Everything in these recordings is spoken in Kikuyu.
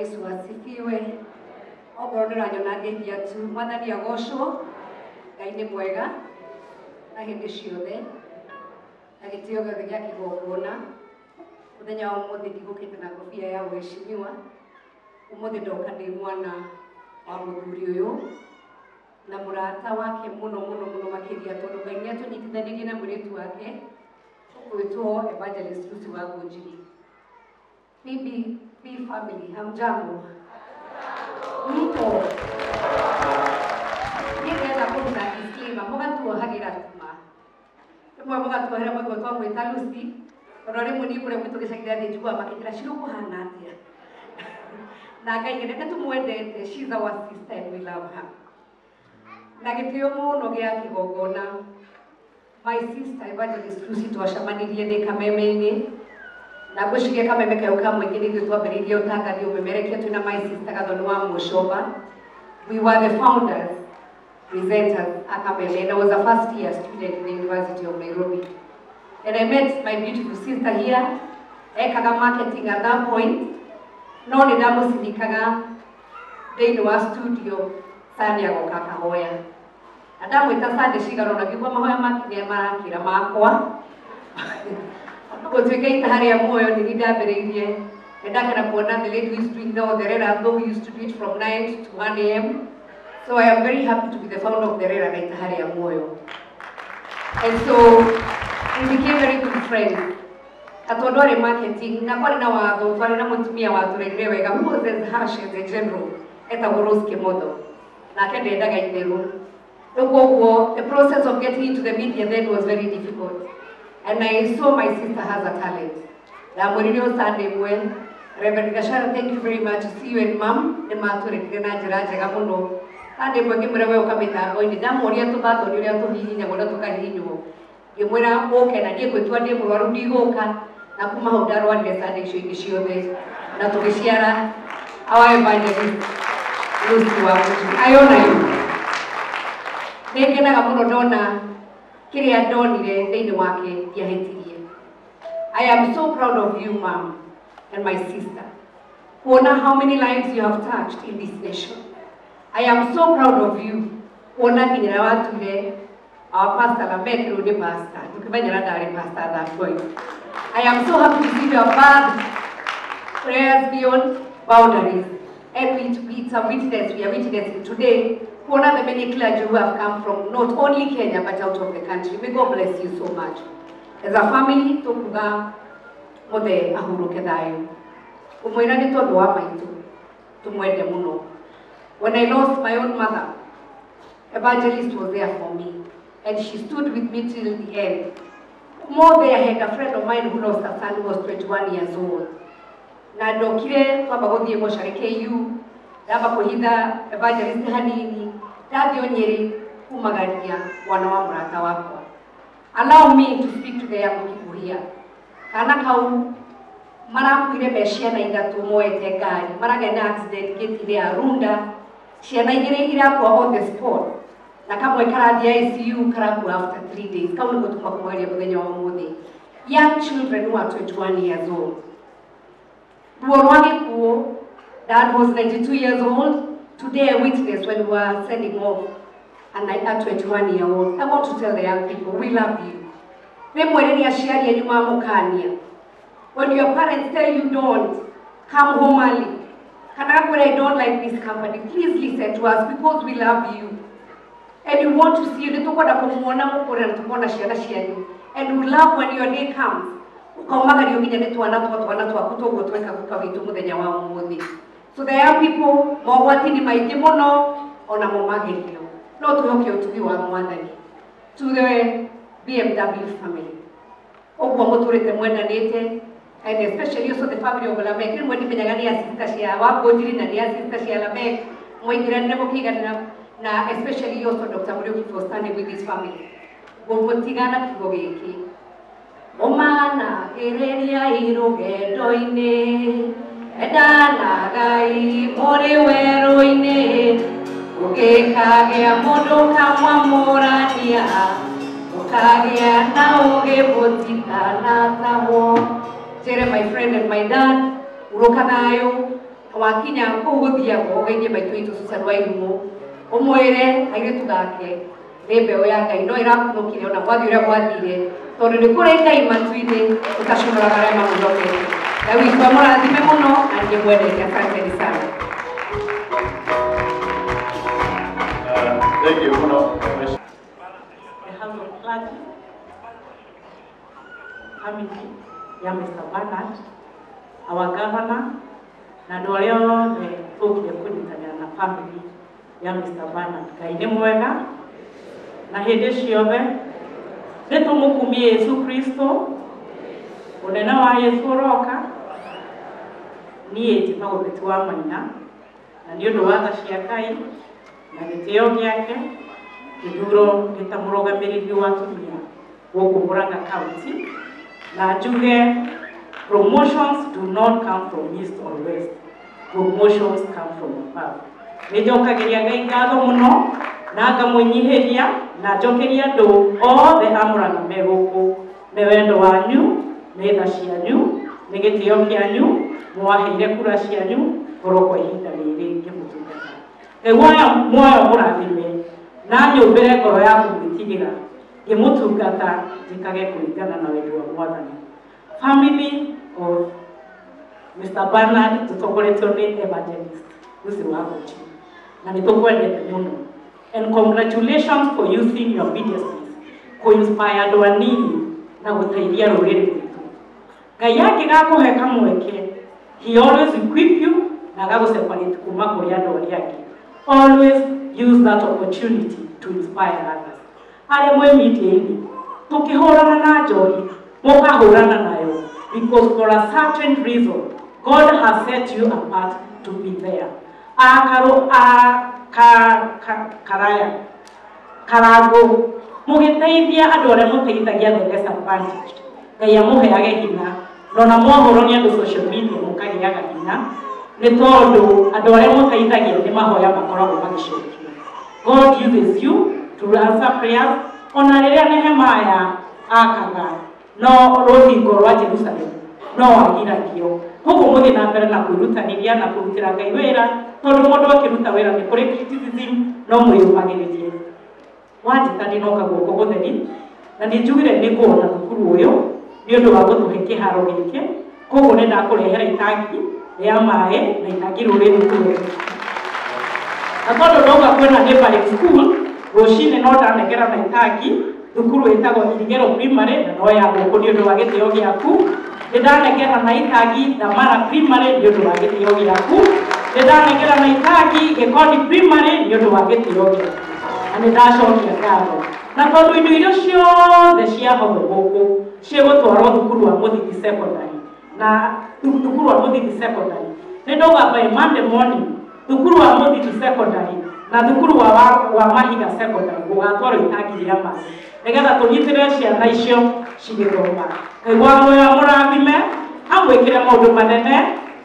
Yesu asifiwe. Okorwo nĩ ũranyona ngeithia tu, Mwathani agocwo, Ngai nĩ mwega na hĩndĩ ciothe, na gĩtĩo gĩothe gĩa kĩgongona. Mũthenya wa ũmũthĩ ndigũkĩte na ngobia ya uheshimiwa. Ũmũthĩ ndoka ndĩ mwana wa mũthuri ũyũ na mũrata wake mũno mũno mũno makĩria, tondũ Ngai nĩ atũnyitithanirie na mũirĩtu wake ũgwĩtwo Evangelist Lucy wa Ngũnjiri. BBB family, hamjambo? Mpo? Niĩ ndĩrenda kũruta disclaimer, mũgatuohagĩra tuma rĩmwe, mũgatuohera mũigua twamwĩta Lucy, tondũ rĩmwe niĩ kũrĩa gwitũ gĩcagi ndathiĩ njiguaga makĩnjĩra Shiro kũhana atĩa, na Ngai nĩ tũmwendete. She's our sister and we love her. Na gĩtĩo mũno gĩa kĩgongona, my sister Evangelist Lucy twacemanirie ndĩ Kameme-inĩ, na ngwĩciria Kameme kayũ ka mũingĩ nĩ ithuĩ twambĩrĩirie ũtangathi ũmemerekia twĩna my sister Gathoni wa Mũcomba. We were the founders presenters a Kameme, and I was a first year student in the University of Nairobi, and I met my beautiful sister here. Ekaga marketing at that point, no nĩ ndamũcinikaga thĩinĩ wa studio Sunday agoka akahoya, na ndamwĩta Sunday cigana ũna ngĩigua mahoya make nĩ marakĩra makwa. Gũtuĩka ita harĩa muoyo nĩ niĩ ndambĩrĩirie. Nĩ ndakena kuona the lady who is doing now the Rera, though we used to do it from 9 to 1 a.m. So I am very happy to be the founder of the Rera na ita harĩa muoyo, and so we became very good friends. Na tondũ arĩ marketing na kwarĩ na watho, twarĩ na mũtumia watũrerire wega who was as harsh as a general, etagwo Rose Kĩmotho, nake ndendaga itherũ. Rĩu koguo the process of getting into the media then was very difficult, and I saw my sister has a talent. Ndamwĩrire o Sunday ĩmwe, Reverend Gashara, thank you very much. See you and mom nĩ matũrerire na njĩra njega mũno. Sunday ĩmwe ngĩmwĩra we ũka mĩtambo-inĩ, ndamũria tũbatoni ũrĩa tũhihinyagwo na tũkahihinywo, ngĩmwĩra ũke na niĩ ngwĩtua ndĩ mũrwaru ndigũka, na kuma hau ndarwarire Sunday icio ingĩ ciothe, na tũgĩciara our evangelist Lucy wa Mũtu. Ayona yu nĩ ngenaga mũno ndona kĩrĩa ndonire thĩinĩ wake ndiahĩtirie. I am so proud of you, mom, and my sister, kuona how many lives you have touched in this nation. I am so proud of you kuona nginya watuire our pastor Lamek rĩu nĩ pastor, tũkĩmenyera ndarĩ pastor at that point. I am so happy to see your birth prayers beyond boundaries, and it's a witness, we are witnessing today kuona the many clergy who have come from not only Kenya but out of the country. May God bless you so much. As a family, tukuga mothe ahuruke thayũ. Ũmwĩra nĩ tondũ wa maitũ tũmwende mũno. When I lost my own mother, Evangelist was there for me, and she stood with me till the end. Ũmũthĩ I had a friend of mine who lost a son who was 21 years old. Na ndokire twamba gũthiĩ mocarĩ KU, ndamba kũhitha Evangelist hanini, ndathiĩ o Nyĩrĩ kumagaria mwana wa mũrata wakwa. Allow me to speak to the young people here. Kana kau marakuire me ciana ithatũ moete ngari, maragĩa na accident gate-inĩ ya Runda, ciana igĩrĩ irakua on the spot, na kamwe karathiĩ ICU karakua after 3 days. Kau nĩko tuma kũmageria mũthenya wa ũmũthĩ. Young children who are 21 years old, ruo rwa gĩkuũ. Dad was 92 years old. Today I witnessed when we were sending off a 21 year old. I want to tell the young people, we love you. Rĩmwe rĩrĩa aciari anyu mamũkania, when your parents tell you don't come home early, kana gakwĩra I don't like this company, please listen to us because we love you and we want to see you. Nĩ tũkwenda kũmuona mũkũre na tũkona ciana cianyu, and we love when your day comes ukaumagario nginya nĩ twana twa twana twaku toguo tweka guka witũ mũthenya wa ũmũthĩ. So the young people, mogwati nĩ maingĩ mũno ona mo magerio, no twĩhoke ũtugi wa Mwathani. To the BMW family, ũguo mũtũrĩte mwendanĩte, and especially also the family of Lamek, rĩmwe ndimenyaga nĩ a sister cia Wangũnjiri na nĩ a sister cia Lamek, mwaingĩranire mũkĩiganĩra, na especially also Dr. Muriuki for standing with this family. Ngũmũtigana kiugo gĩkĩ: ũmanagĩrĩria rũgendo-inĩ, endanagai mũrĩ werũ-inĩ, ũngĩkagĩa mũndũ kamwamũrania, ũkagĩa na ũgĩ mũtikanatahwo. Njĩre my friend and my dad, urũka thayũ. Wakinya kũu gũthiagwo ũgeithie maitũ witũ Susan Wairimu ũmwĩre airĩtu gake nĩ mbeũ ya Ngai no ĩrakunũkire ona gwathiĩ ũrĩa gwathire tondũ nĩ kũrĩ Ngai matu-inĩ ũtaconoraga arĩa mamwĩhokete. Ngai witũ amũrathime mũno na nĩndĩmwendete. Asanteni sana. Thank you mũno. The House of Clergy, family ya Mr. Bernard, our governor, na andũ arĩa othe tũkire kũnyitanĩra na family ya Mr. Bernard. Ngai nĩ mwega na hĩndĩ ciothe nĩ tũmũkumie Yesu Kristo, ũnene wa Yesu ũroka. Niĩ njĩtagwo Betty wa Maina, na nĩ ũndũ wa tha cia Ngai na gĩtĩo gĩake gĩthuro gĩ ta mũrũgamĩrĩri wa atumia gũkũ Murang'a County, na njuge promotions do not come from east or west, promotions come from above. Nĩ njokagĩria Ngai ngatho mũno na ngamwĩnyihĩria na njokeria andũ othe a Murang'a me gũkũ nĩ wendo wanyu, nĩ tha cianyu, nĩ gĩtĩo kĩanyu, mwaheire kura cianyu ngorwo kwa ihinda rĩrĩ ngĩmũtungata. Ngai muoyo mũrathime na nyũmbĩre ngoro yaku gwĩtigĩra ngĩmũtungata njĩkage kũringana na wendi wa Mwathani. Family of Mr. Bernard tũtongoretio nĩ Evangelist Lucy Wangũci, na nĩ tũkwendete mũno. And congratulations for using your media space kũ-inspire andũ anini na gũteithia rũrĩrĩ rwitũ. Ngai angĩgakũhe kamweke, he always equip you na agagũ-separate kuma kũrĩ andũ arĩa angĩ. Always use that opportunity to inspire others. Arĩa mwĩ media-inĩ, tũkĩhũrana na njohi, mũkahũrana nayo, because for a certain reason, God has set you apart to be there. Akaro a ka ka karaya karango mũgĩteithia andũ arĩa mũteithagia the less advantaged. Ngai amũheage hinya, na ona mwahũrwo nĩ andũ social media mũkagĩaga hinya, nĩ tondũ andũ arĩa mũteithagia nĩ mahoya makoragwo magĩcokia. God uses you to answer prayers. Ona rĩrĩa Nehemiah akaga no rũthingo rwa Jerusalem no agiragio. Koguo mũthiĩ na mbere na kwĩrutanĩria na kũrutĩra Ngai wĩra, tondũ mũndũ akĩruta wĩra nĩ kũrĩ criticism, no mwĩyũmagĩrĩrie. Wanjĩta ndinoka guoko gũtheri, na nĩ njugire nĩ nguona thukuru ũyũ nĩ ũndũ wa gũtũhe kĩharo gĩkĩ, koguo nĩ ndakũrehera itangi rĩa maĩ na itangi rĩu rĩ thukuru ĩno. Na tondũ ndauga kwĩna neighboring school, rũcinĩ no ndanengera na itangi thukuru ĩtagwo Irigero Primary, na no ya gũkũ nĩ ũndũ wa gĩtĩo gĩaku. Nĩ ndanengera na itangi Thamara Primary nĩ ũndũ wa gĩtĩo gĩaku. Nĩ ndanengera na itangi Gĩkondi Primary nĩ ũndũ wa gĩtĩo gĩaku. Na nĩ ndacokia ngatho. Na tondũ indo iria ciothe ciahotho gũkũ cigũtwarwo thukuru wa Mũthithi Secondary, na thukuru wa Mũthithi Secondary nĩ ndauga by Monday morning thukuru wa Mũthithi Secondary na thukuru wa Mahiga Secondary gũgatwarwo itangi rĩa maĩ nĩgetha tũnyitĩrĩre ciana icio cigĩthoma. Ngai wa muoyo amũrathime, amwĩkĩre maũndũ manene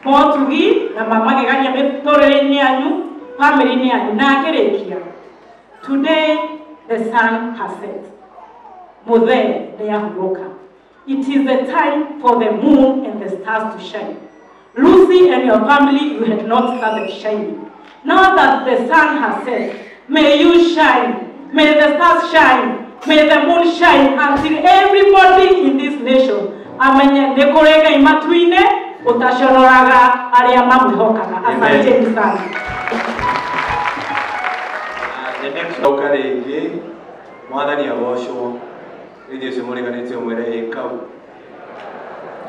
motugi na mamagegania mĩtũrĩre-inĩ yanyu, family-inĩ yanyu. Na akĩrĩkia, today the sun has set, mũthee nĩ ahurũka. It is the time for the moon and the stars to shine. Lucy and your family, you had not started shining. Now that the sun has set, may you shine, may the stars shine, may the moon shine until everybody in this nation amenye nĩ kũrĩ Ngai matu-inĩ ũtaconoraga arĩa mamwĩhokaga. Asanteni sana. The next oka rĩngĩ, Mwathani agocwo. Rĩngĩ ũcio mũriganĩtie ũmwĩre ĩkau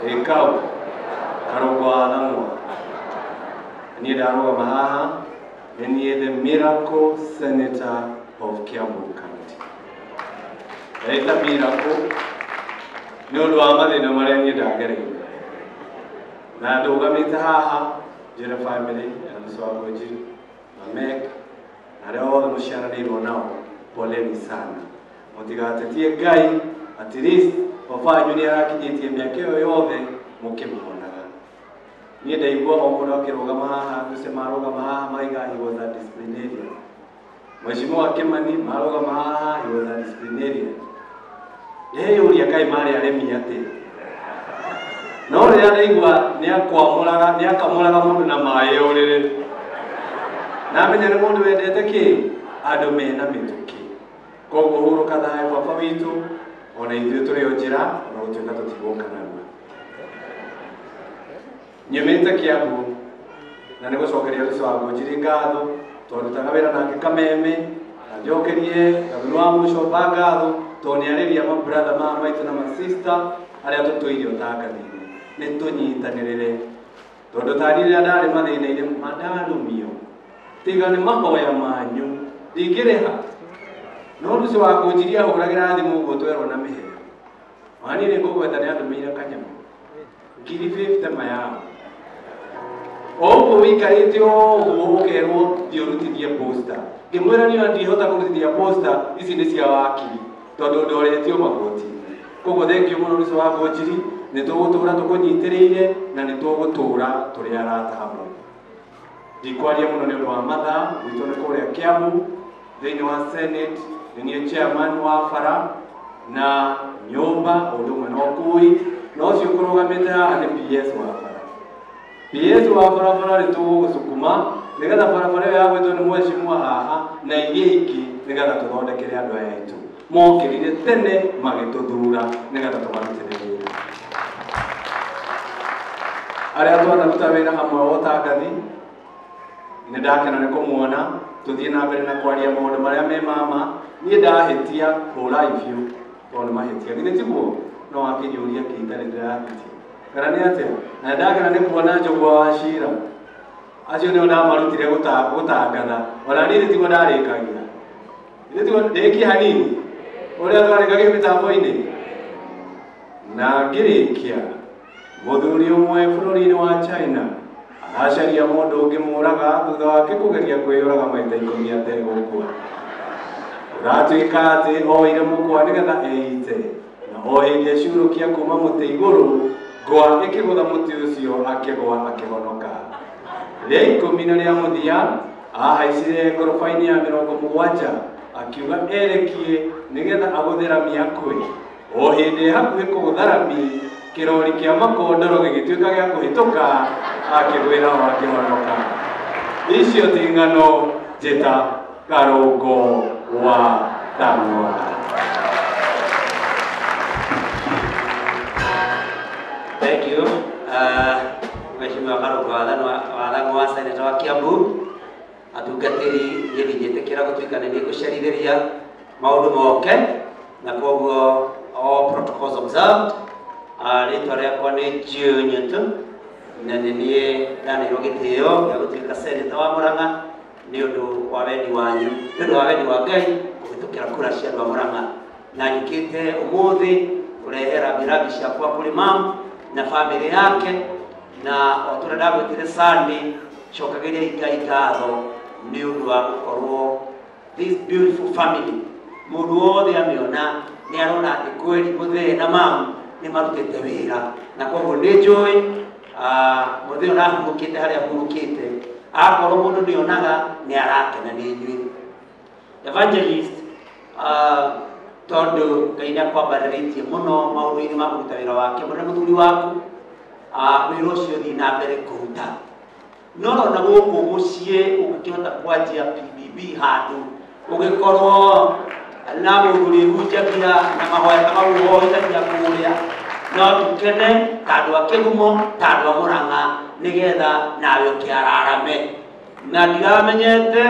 ĩkau karũngo wa thang'wa. Niĩ ndarũgama haha nĩ niĩ the miracle senator of Kiambu County. Ndeta miracle nĩ ũndũ wa mathĩna marĩa niĩ ndagereire, na ndũgamĩte haha njĩre family ya Lucy wa Ngũnjiri, Mamek na arĩa othe mũciaranĩirwo nao, poleni sana. Mũtigatetie Ngai, at least baba wanyu nĩ arakinyĩtie mĩaka ĩyo yothe mũkĩmuonaga. Niĩ ndaigua o mũndũ akĩrũgama haha, Lucy marũgama haha maiga he was a disciplinarian. Mheshimiwa Kimani marũgama haha he was a disciplinarian. Ndeyũria kaĩ marĩ aremi atĩa. No Rĩrĩa ndaigua nĩakwamũraga nĩakamũraga mũndũ na maĩ ũrĩrĩ, na amenya nĩ mũndũ wendete kĩ andũ mena mĩtũkĩ. Koguo hurũka thayũ baba witũ, ona ithuĩ tũrĩ o njĩra, ona gũtuĩka tũtigũka narua. Nyumĩte Kiambu na nĩ gũcokeria Lucy wa Ngũnjiri ngatho tondũ ndutaga wĩra nake Kameme, na njokerie Gavana wa Mũcomba ngatho tondũ nĩ arĩria mabrother ma maitũ na masista arĩa tũtũire ũtangathi-inĩ. Nĩ tũnyitanĩrĩre tondũ tani rĩrĩa ndarĩ mathĩna-inĩ mandarumio tiga nĩ mahoya manyu ndingĩrĩha. No Lucy wa Ngũnjiri ahũragĩra thimũ ũguo twerwo na mĩheo ona niĩ nĩ ngũgweta nĩ andũmĩire kanyamũ 50,000 mayao o ũguo wĩikarĩte o ũguo ũkerwo thiĩ ũrutithie posta. Ngĩmwĩra niĩ ndihota kũrutithia posta ici, nĩ cia wakiri tondũ ndoretio magoti-inĩ. Koguo thengiũ mũno Lucy wa Ngũnjiri, nĩ tũgũtũra tũkũnyitĩrĩire na nĩ tũgũtũra tũrĩ arata hamwe. Ndikwaria mũno nĩ ũndũ wa mathaa. Gwitũ nĩ kũrĩa Kiambu thĩinĩ wa Senate, nĩ niĩ chairman wa bara na nyũmba ũndũ ũmwe na ũkui, na ũcio kũrũgamĩte haha nĩ PS wa bara. PS wa barabara nĩ tũgũgũcukuma nĩgetha barabara ĩyo yagwĩtwo nĩ mheshimiwa haha na iria ingĩ, nĩgetha tũthondekere andũ aya aitũ mokĩrire tene magĩtũthura nĩgetha tũmarutĩre wĩra. Arĩa twanaruta wĩra hamwe o tangathi, nĩ ndakena nĩ kũmuona. Tũthiĩ na mbere na kwaria maũndũ marĩa me mama. Niĩ ndahĩtia hũrai biũ tondũ nĩ mahĩtia, githĩ tiguo? No akĩnjũria kĩ itarĩ ndĩrahĩtia kana nĩ atĩa? Na ndakena nĩ kuona Njũgũa wa Cira, acio nĩo ndamarutire gũtangatha. Ona niĩ tiguo ndarĩkagia, githĩ tiguo? Ndĩkie hanini ũrĩa twarĩkagia mĩtambo-inĩ na ngĩrĩkia. Mũthuri ũmwe bũrũri-inĩ wa China aracaria mũndũ ũngĩmũraga thutha wake kũgeria kwĩyũraga maita 10 ategũkua. Ũratuĩka atĩ oire mũkwa nĩgetha eite, na o hĩndĩ aciũrũkia kuma mũtĩ igũrũ, ngwa ĩkĩgũtha mũtĩ ũcio, akĩgwa akĩhonoka. Rĩa 10 na rĩa mũthia ahaicire ngoroba-inĩ ya 70 akiuga erekie nĩgetha agũthe rami akue. O hĩndĩ hakuhĩ kũgũtha rami, kĩrori kĩa makondoro gĩgĩtuĩka gĩa kũhĩtũka, akĩgwĩra ho akĩhonoka. Icio ti ng'ano. Njĩta Karũngo wa Thang'wa. Thank you. Mheshimiwa Karungo wa Thang'wa, Senator wa Kiambu, atungatĩri, niĩ ndingĩtĩkĩra gũtuĩka nĩ niĩ ngũcerithĩria maũndũ moke, na koguo all protocols observed. Rĩtwa rĩakwa nĩ Jill Nyutu na nĩ niĩ ndaneirwo gĩtĩo gĩa gũtuĩka senator wa Murang'a nĩ ũndũ wa wendi wanyu, nĩ ũndũ wa wendi wa Ngai kũhĩtũkĩra kura cia andũ a Murang'a, na njũkĩte ũmũthĩ kũrehe rambirambi ciakwa kũrĩ mam na bamĩrĩ yake. Na o ta ũrĩa ndagwĩtire Sunday, cokagĩria Ngai ngatho nĩ ũndũ wa gũkorwo this beautiful family. Mũndũ wothe amĩona nĩ arona atĩ kweri mũthee na mam nĩ marutĩte wĩra, na koguo nĩ njũĩ mũthee ona ahurũkĩte harĩa ahurũkĩte, akorwo mũndũ nĩonaga nĩ arakena nĩ inyuĩ. Evangelist, tondũ Ngai nĩ akwambarĩrĩtie mũno maũndũ-inĩ ma kũruta wĩra wake mũno na mũthuri waku, wĩra ũcio thiĩ na mbere kũruta. No rona gũkũ mũciĩ ũngĩkĩhota kwanjia PBB handũ ũgĩkorwo na mũndũ ũrĩhunjagia na mahoya ta mau ũhoithagia kũrĩa, no tũkene ta andũ a Kĩgumo, ta andũ a Mũrang'a, nĩgetha nawe ũkĩararame. Na ndiramenyete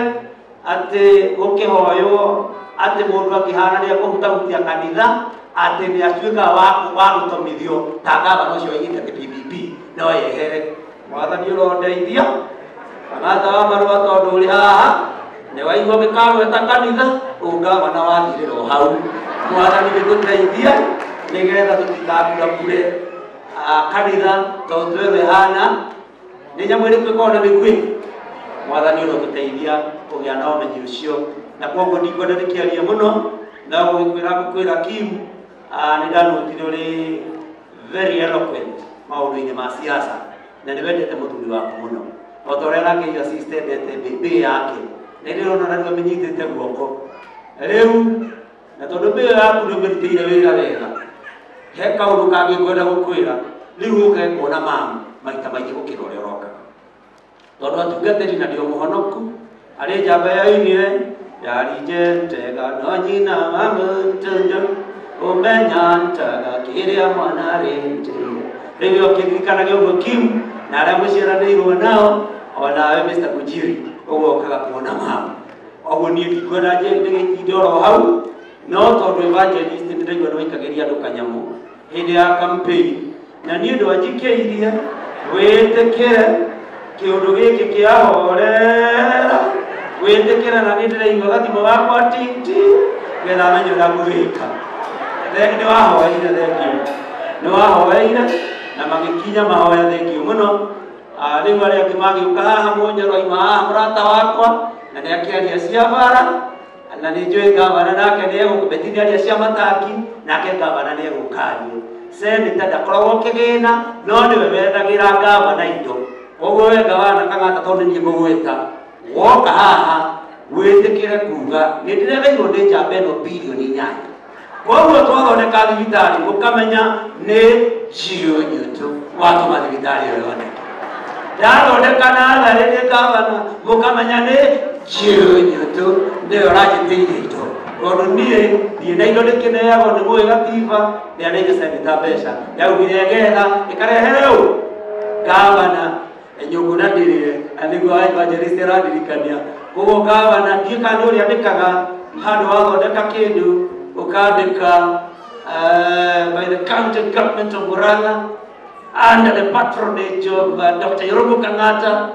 atĩ gũkĩhoywo atĩ mũndũ akĩhana nĩ ekũhutahutia kanitha atĩ nĩ atuĩkaga wa gũtomithio ta gavana ũcio oigĩte atĩ PPP no yehere. Mwathani ũrondeithia kanatha wa marũa, tondũ ũrĩ haha nĩ waigua gĩkarweta kanitha ũngavana wathirĩra o hau. Mwathani gĩtũteithie nĩgetha tũtikaburakure kanitha, tondũ twerwo ĩhana nĩ nyamũ ĩrĩkũ ĩkoragwo na mĩguĩ. Mwathani ũrotũteithia kũgĩa na ũmenyi ũcio. Na koguo ndikwenda ndĩkĩaria mũno, no gũgĩkwĩra ngũkwĩra Kim, nĩ ndanotire ũrĩ very eloquent maũndũ-inĩ ma siasa na nĩ wendete mũthuri waku mũno o ta ũrĩa nake your sister endete mbĩ yake, na ndĩrona na rĩu amĩnyitĩte guoko rĩu. Na tondũ mbĩ yaku nĩ ũmĩrutĩire wĩra wega, he kaũndũ kangĩ ngwenda gũkwĩra. Rĩu ũke kuona mamu maita maingĩ gũkĩra ũrĩa ũrokaga. Tondũ atungatĩri na ndio mũhonoku arĩ njamba yainire yarinjetega no nyina wa mũtũndũ ũmenyantaga kĩrĩa mwana arĩte. Rĩu ũkĩririkanage ũguo Kim na arĩa mũciaranĩirwo nao onawe Mr. Kujiri ũguo ũkaga kuona mamu. Ũguo niĩ ndikwenda ndĩgĩtinde oro hau no tondũ evangelist ndĩraigua nĩwaikagĩria andũ kanyamũ hĩndĩ ya campaign na niĩ ndwanjikĩirie wĩtĩkĩre kĩũndũ gĩkĩ kĩahorera wĩtĩkĩre na niĩ ndĩraigua gathimo gakwa tinti getha menye ũrĩa ngũgĩka. Nĩwahoeire thengio, nĩwahoeire na magĩkinya mahoya thengio mũno. Rĩu arĩa angĩ magĩũka haha Mũnyoro aima haha mũrata wakwa na nĩakĩaria cia bara na nĩ njũĩ gavana nake nĩegũka Beti nĩaria cia matangi nake gavana nĩegũkario. Seneta ndakoragwo kĩgĩna no nĩwe wethagĩra gavana indo. Koguo we gavana Kang'ata tondũ niĩ ngũgwĩta woka haha wĩtĩkĩre kuga nĩ ndĩregeirwo nĩ njamba ĩno bilioni 8. Koguo twathondeka thibitarĩ mũkamenya nĩ Njiũnyũtũ watũma thibitarĩ ĩyo yoneke. Ndathondeka natharĩ nĩ gavana mũkamenya nĩ Njiũnyũtũ nĩwe ũranjĩtĩirie indo. Tondũ niĩ ndirĩ na indo ndĩkĩneagwo nĩ Mũĩ Gatiba nĩaneire seneta mbeca yaugire egetha ĩkarehere ũ gavana nyũngũ na ndĩrĩre na nĩguo evangelist arandirikania. Koguo gavana ndiũĩ kana nĩ ũrĩa andĩkaga handũ wathondeka kĩndũ ũkandĩka by the county government of Murang'a under the patronage of Dr. Irungu Kang'ata.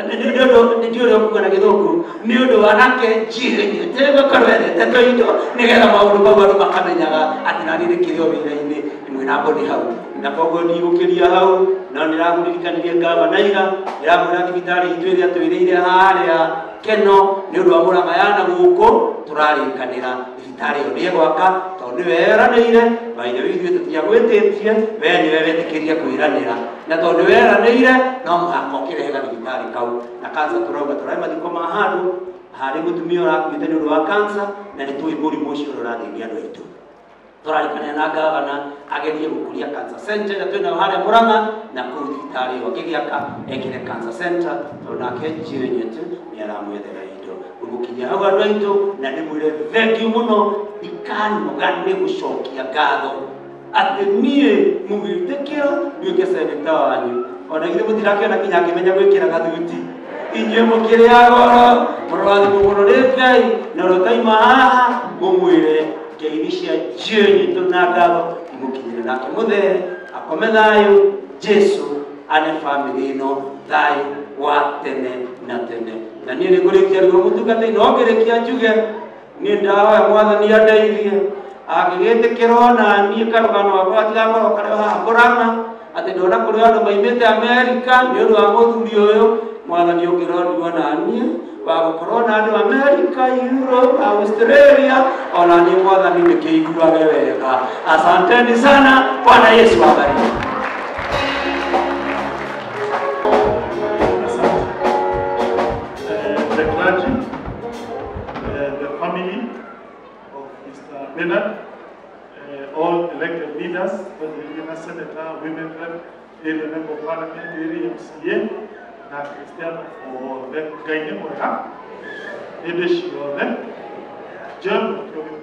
Nĩ ũrĩa ũkuga na gĩthũngũ nĩ ũndũ wa nake Njiũnyũtũ gũkorwo ethete tũindo nĩgetha maũndũ mau andũ makamenyaga atĩ naniĩ ndĩkĩrĩ o wĩra-inĩ mwĩna mboni hau. Na koguo ndigũkĩria hau no nĩramũririkanirie gavana ira ndĩramwĩra thibitarĩ itũ ĩrĩa twĩrĩire harĩa Keno nĩ ũndũ wa Murang'a yana gũkũ tũrarĩkanĩra thibitarĩ ĩyo nĩegwaka tondũ nĩwe weranĩire. By the way ithuĩ tũtiagwĩtĩtie we nĩwe wetĩkĩria kwĩranĩra na tondũ weranĩire no mũhaka ũkĩrehe gathibitarĩ kau. Na kansa tũrauga tũrahe mathiko ma handũ harĩ mũtumia ũrakuĩte nĩ ũndũ wa kansa na nĩ tũĩ mũrimũ ũcio ũrĩa ũrathĩnia andũ aitũ. Tũrarĩkanĩra na gavana agerie gũkũria cancer center ĩrĩa twĩnayo harĩa Murang'a na kũu thibitarĩ ĩyo akĩgĩaka ekĩre cancer center tondũ nake Njiũnyũtũ nĩ aramwethera indo. Ngũgũkinyia hau andũ aitũ na ndĩmwĩre thengiũ mũno ndikanoga nĩ gũcokia ngatho atĩ niĩ mũgĩtĩkĩra nduĩke seneta wanyu. Ona githĩ mũtirakĩona kinya ngĩmenya gwĩkĩra gathuti inyuĩ mũkĩrĩ a goro mũrorathimwo mũno nĩ Ngai na ũrĩa ũtaima haha mũmwĩre ngeithi cia Njiũnyũtũ na ngatho imũkinyĩre nake mũthee akome thayũ. Jesu ane bamĩrĩ ĩno thayũ wa tene na tene. Na niĩ nĩngũrĩkia ruo mũtungatĩri no ngĩrĩkia njuge niĩ ndahoya mwathani andeithie angĩgĩtĩkĩra ona niĩ karũgano gakwa gatigakorwo karĩ o haha Murang'a atĩ ndona kũrĩ andũ maimĩte Amerika nĩ ũndũ wa mũthuri ũyũ mwathani ũngĩronirwo na niĩ wa gũkorwo na andũ Amerika, Europe, Australia ona niĩ mwathani nĩkĩiguage wega. Asanteni sana. Bwana Yesu awabariki. The clergy, the family of Mr. Bernard, all elected leaders, whether you're a senator, women rep, area member of parliament, area MCA, na Christian othe, Ngai nĩ mwega hĩndĩ ciothe. John Mũkĩogi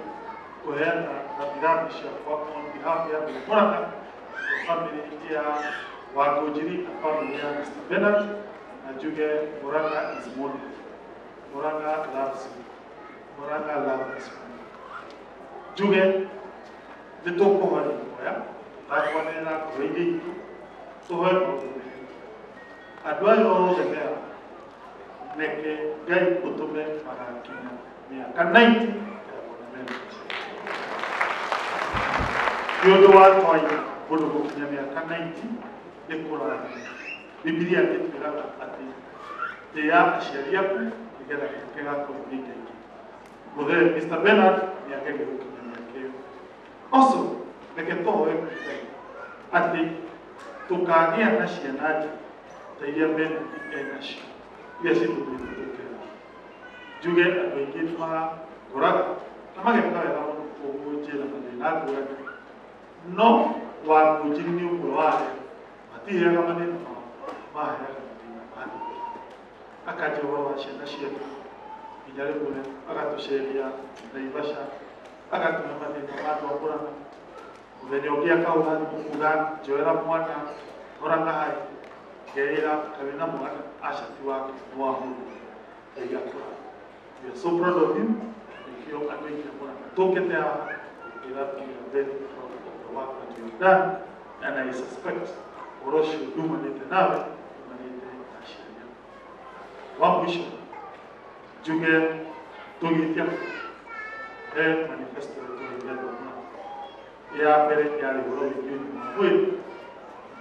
kũheana rambirambi ciakwa on behalf ya Murang'a, the family ya Wangũnjiri na family ya Mr. Bernard, na njuge Murang'a is mourning. Murang'a loves you. Murang'a loves this family. Njuge nĩ tũkũhoya ihoya tũtakwanĩrĩra ngoro-inĩ itũ tũhoe maũndũ merĩ. Andũ aya othe mea reke Ngai ũtũme magakinya mĩaka 90 ya kuona mena. Nĩ ũndũ wa twaina mũndũ gũkinya mĩaka 90 nĩ kũrathimwo. Bibilia ĩtwĩraga atĩ tĩĩa aciari aku nĩgetha gĩtũke gakorwo nĩ ingaingĩ. Mũthee Mr. Bernard nĩ ageria gũkinya mĩaka ĩyo. Also, reke tũhoe kwĩ Ngai atĩ tũkagĩa na ciana njega ta iria Bernard enacio iria citũmĩte tũkena. Njuge andũ aingĩ nĩ magoraga na mageka wega mũno kũnjĩra mathĩna ngũrani no Wa mũnjiri nĩ ũmwe wa arĩa matiheaga mathĩna mao, maheaga mathĩna ma andũ. Akanjia ũhoro wa ciana ciake nginya rĩmwe agatũceria Naivasha, agatũhe mathĩna ma andũ a Mũrang'a. Mũthenya ũngĩ akahũra thimũ kuga njoera mwana Mũrang'a hai, ngeĩra kaĩ na mwana aca ti wake nĩ wa mũndũ. Ngai akũra. We are so proud of you. Nĩkĩo andũ aingĩ a Mũrang'a tũkĩte haha gũkwĩra we are very proud of the work that you have done, and I suspect ũhoro ũcio ndumanĩte nawe, umanĩte na aciari aku. Wa mũico njuge tũgĩtia he manifesto ĩrĩa tũheire andũ a Mũrang'a. Ya mbere yarĩ ũhoro wĩgiĩ ũgima wa mwĩrĩ,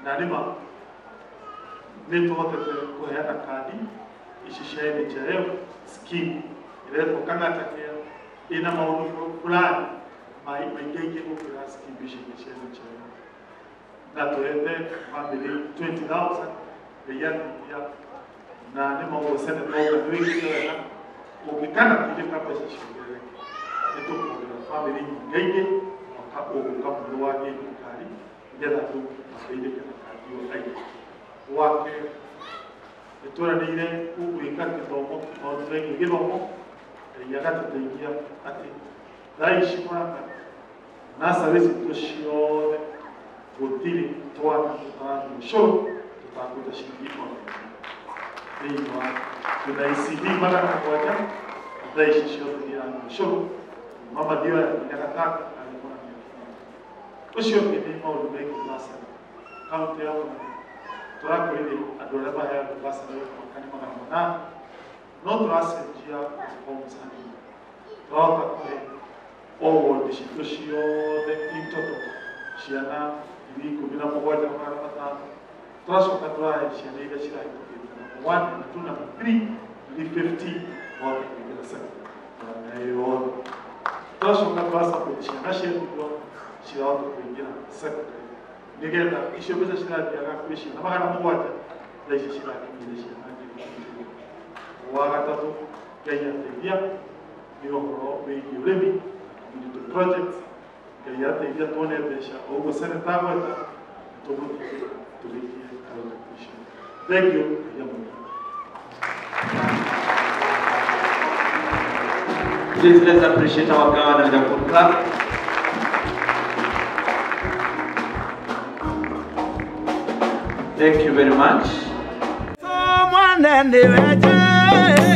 na nĩma nĩ tũhotete kũheana kandi ici cia NHIF scheme ĩretwo Kang'ata Care, ĩna maũndũ fulani maingaingĩ gũkĩra scheme ici ingĩ cia NHIF, na tũhete bamĩrĩ 20,000 Ngai ateithia, na nĩ maũndũ seneta ũka nĩ wĩkĩte wega, ũngĩkana tindĩka mbeca ciongerereke nĩ tũkuongerera bamĩrĩ nyingaingĩ mwaka ũgũka mwerũ wa gĩthirikari nĩgetha andũ mateithĩke na kandi ĩyo aingĩ. Wa kerĩ nĩ tweranĩire gwĩka gĩthomo, maũndũ megiĩ gĩthomo, Ngai agatũteithia atĩ thaa ici Mũrang'a nursery citũ ciothe gũtirĩ twana tũtarathiĩ cũrũ tũtakũruta ciringi ona ĩmwe. Thĩinĩ wa twĩna ECD 700 na thaa ici ciothe nĩ irathiĩ cũrũ kuma Mathioya nginya Gatanga na Mũrang'a. Ũcio ũngĩ nĩ maũndũ megiĩ bursary. Kaũntĩ ya Mũrang'a tũrakorire andũ arĩa maheagwo bursary mwaka nĩ 800, no tũracenjia reforms hanini, tũrahota kũhe o ward citũ ciothe in total ciana 17,500. Tũracoka tũrahe ciana iria cirahĩtũkĩte number 1, number 2, number 3, 350 mahota kũingĩra secondary Mũrang'a yothe. Tũracoka tũrasupport ciana cia ndigwa cirahota kũingĩra secondary nĩgetha icio mbeca cirathiaga kwĩ ciana 700 thaa ici cirakinyĩra ciana 2,000. Wa gatatũ Ngai ateithia nĩ ũhoro wĩgiĩ ũrĩmi na community projects. Ngai ateithia tuone mbeca o ũguo seneta agweta, tũgũthiĩ tũrĩkie project icio. Thank you. Ngai amũrathime. Please let's appreciate our governor with a good clap. Thank you very much. Mwana ni weje.